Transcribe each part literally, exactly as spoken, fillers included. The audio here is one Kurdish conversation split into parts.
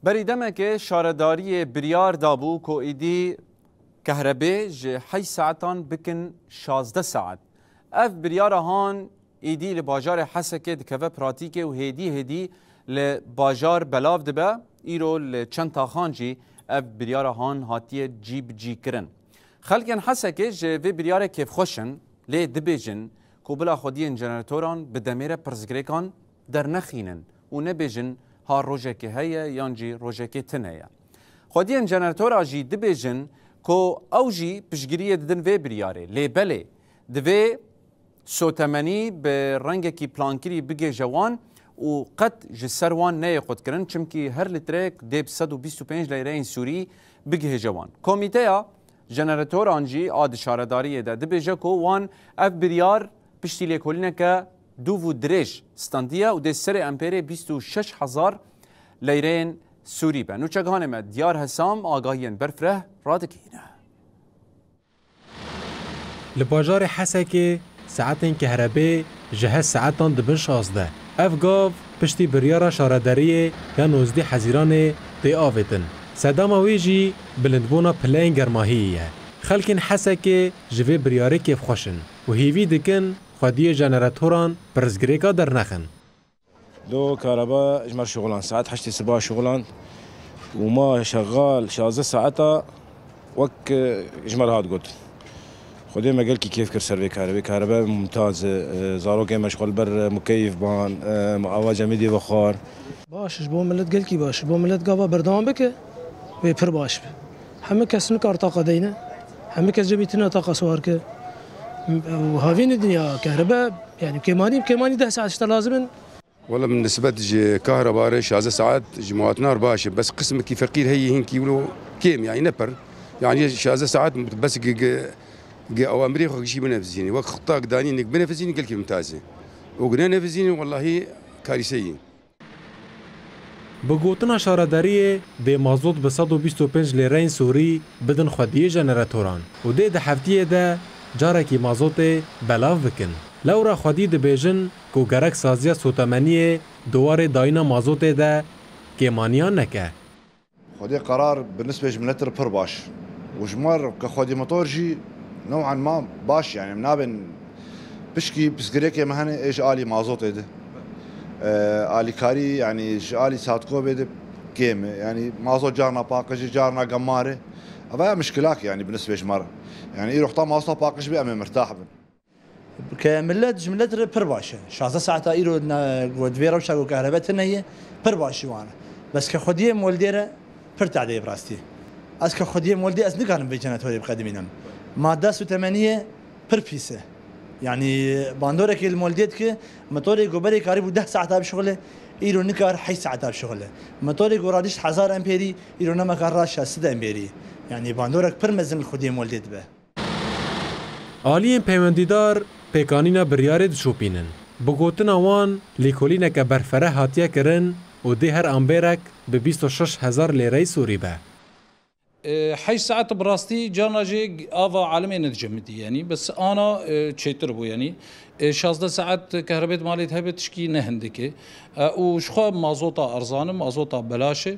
Berî demekê şaredariyê biryar dabû ku êdî kehrebê ji heşt saetan bikin şazdeh saet. Ev biryara han êdî li bajarê Hesekê dikeve pratîkê û hêdî hêdî li bajar belav dibe. Îro li çend taxan jî ev biryara han hatiye cîbicîkirin. Xelkên Hesekê ji vê biryarê kêfxweş in, lê dibêjin ku bila xwediyên jeneratoran bi demê re pirsgirêkan dernexînin û nebêjin ha rojekê heye yan jî rojekê tune ye. Xwediyên jeneratora jî dibêjin ku ew jî piştgiriyê didin vê biryarê. Lê belê, divê sotemenî bi rengekî plankirî bigihêje wan û qet ji ser wan neyê qutkirin, çimkî her litrek dê bi sed û bîst û pênc leyreyên Sûrî bigihêje wan. Komîteya jeneratoran jî a di şaredariyê de dibêje ku wan ev biryar piştî lêkolîneke dûv û dirêj standiye û dê serê empêrê bîst û şeş hezar leyreyên Sûrî be. Nûçegihanê me Diyar Hesam agahiyên berfireh radigihîne. Li bajarê Hesekê saetên kehrebê ji heşt saetan dibin şazdeh. Ev gav piştî biryara şaredariyê ya nozdeh Hezîranê tê avêtin. Sedema wê jî bilindbûna pileyên germahiyê ye. Xelkên Hesekê ji vê biryarê kêfxweş in û hêvî dikin xwediyê jeneratoran pirsgirêka dernexin. Do karaba ji me re şixulan. Saet heştê siba şixulan. Û ma şexal şazdeh saeta wek, e, ji me re hat got. Xwedê me gelkî kêf kir ser vê karê. Vê karebe mumtaz e. E, zarokê me ji xwe li ber, e, mukeyf ban, e, ava cemidê ve xwar. Baş, ji bo millet gelkî baş. Ji bo millet gava berdewam bike, wê pir baş be. Hemû kes nikar taqa deyne. Hemû kes cemî tune taqa swar ke. Û havînî dinya kehribe, yani kêmanî, kêmanî deh saet işte lazim in. Wele min nisbet ji kahreba re şazdeh saet ji muwatinan re baş e. Bes qismekî feqîr heye, hinkî wilo kêm, yani ne pir. Yani şazdeh saet bes gi, gi, gi awamirê xwe gişî binefizînî. Wek xwe tak danî nik binefizînî gelkî mumtaz e. Û gi nenefizînî wellahî karîse yî. Bi gotina şaredariyê dê mazot bi sed û bîst û pênc lêreyên Sûrî bidin xwediyê jeneratoran û dê di heftiyê de carekî mazotê belav bikin. Lewra xwedî dibêjin ku gerek saziya sotemeniyê di warê dayîna mazotê de kêmaniyan neke. Xwedê qerar bi nisbê ji milet re pir baş. Û ji me re ke xwedî motor jî new'an ma baş, yani em nabên pişkî pirsgirêkê me hene ê ji alî mazotê de. E, alîkarî, yani ji alî Sadkobê de kêm e. Yani mazot carna paqij e, carna gemar e. Eva ya mişkilak e, yani bi nisbê ji me re. Yani îro heta mazota paqij be em ê mirtah bin. Ke millet ji millet re pir baş e. Şazdeh saeta îro ne, ku di vê rewşa ku kehrebe tune ye, pir baş ji wan e. Bes ke xwediyê moldê re pir tade ye bi rastî. Ez ke xwediyê moldê ez nikarim vê jenetorê biqedimînim. Mada sotemeniyê pir pîs e. Yani bandorekê li moldê dike, motorê ku berê karîbû deh saeta bişuxile, îro nikar heşt saeta bişuxile. Motorê ku radişt hezar empêrî, îro nema kar ra şeş sed empêrî. Yani bandorek pir mezin li xwediyê moldê dibe. Aliyên peywendîdar pêkanîna biryarê dişopînin. Bi gotina wan, lêkolîneke berfireh hatiye kirin û dê her ambêrek bi bîst û şeş hezar lêreyê Sûrî be. E, heşt saet bi rastî carna jî ava alimê nedicemidî, yanî bes ana, e, çêtir bû, yanî, e, şazdeh saet kehrebê di malê de hebe tişkî ne hindik e. E, û ji xwe mazota erzan e, mazota belaş e.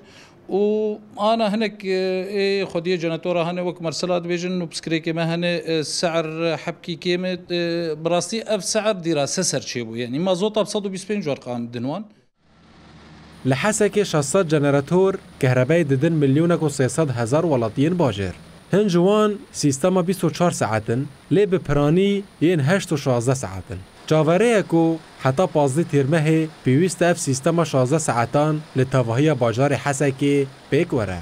Û ana hinek, e, ê xwediyê jenetora hene wek mersela dibêjin û piskirêkê me hene, e, se'ir hebkî kêm e, e, bi rastî ev se'ir dîra se ser çêbû. Yanî mazota bi sed û bîst pênc werqan din wan. Li Hesekê şeş sed jenerator kehrebeyê didin milyonek û sê sed hezar welatiyên bajêr. Hin ji wan sîstema bîst û çar saet in, lê bi piranî yên heşt û şazdeh saet in. Çaverê ye ku heta pazdeh Tîrmehê pêwîst e ev sîstema şazdeh saetan li tevahiya bajarê Hesekê pêk were.